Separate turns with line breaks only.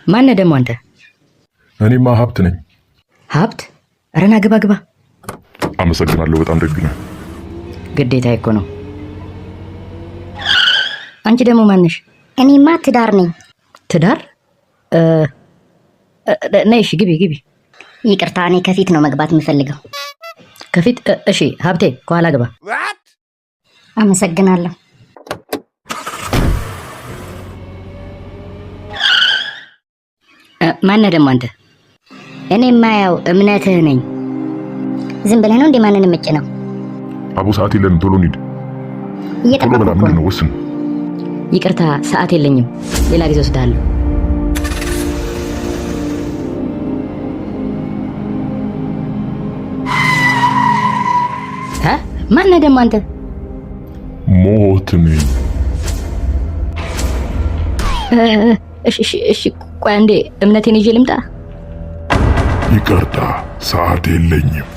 ማነህ ደግሞ አንተ?
እኔማ ሀብት ነኝ።
ሀብት? ኧረ ና ግባ ግባ።
አመሰግናለሁ። በጣም ደግ ነህ።
ግዴታ እኮ ነው። አንቺ ደግሞ ማነሽ?
እኔማ ትዳር ነኝ።
ትዳር? ነይ እሺ፣ ግቢ ግቢ።
ይቅርታ፣ እኔ ከፊት ነው መግባት የምፈልገው።
ከፊት? እሺ ሀብቴ ከኋላ ግባ።
አመሰግናለሁ።
ማነህ ደግሞ አንተ?
እኔማ ያው እምነትህ ነኝ። ዝም ብለህ ነው እንዴ ማንን ምጭ ነው?
አቦ ሰዓት የለንም፣ ቶሎ እንሂድ። ቶሎ
እየጠበቅኩ
በላ።
እኮ
ምንድን
ነው።
ነው? ወስን።
ይቅርታ ሰዓት የለኝም፣ ሌላ ጊዜ ወስድሃለሁ። ማነህ ደግሞ አንተ?
ሞት ነኝ።
እሺ እሺ እሺ፣ ቆይ አንዴ እምነቴን ይዤ ልምጣ።
ይቅርታ ሰዓት የለኝም።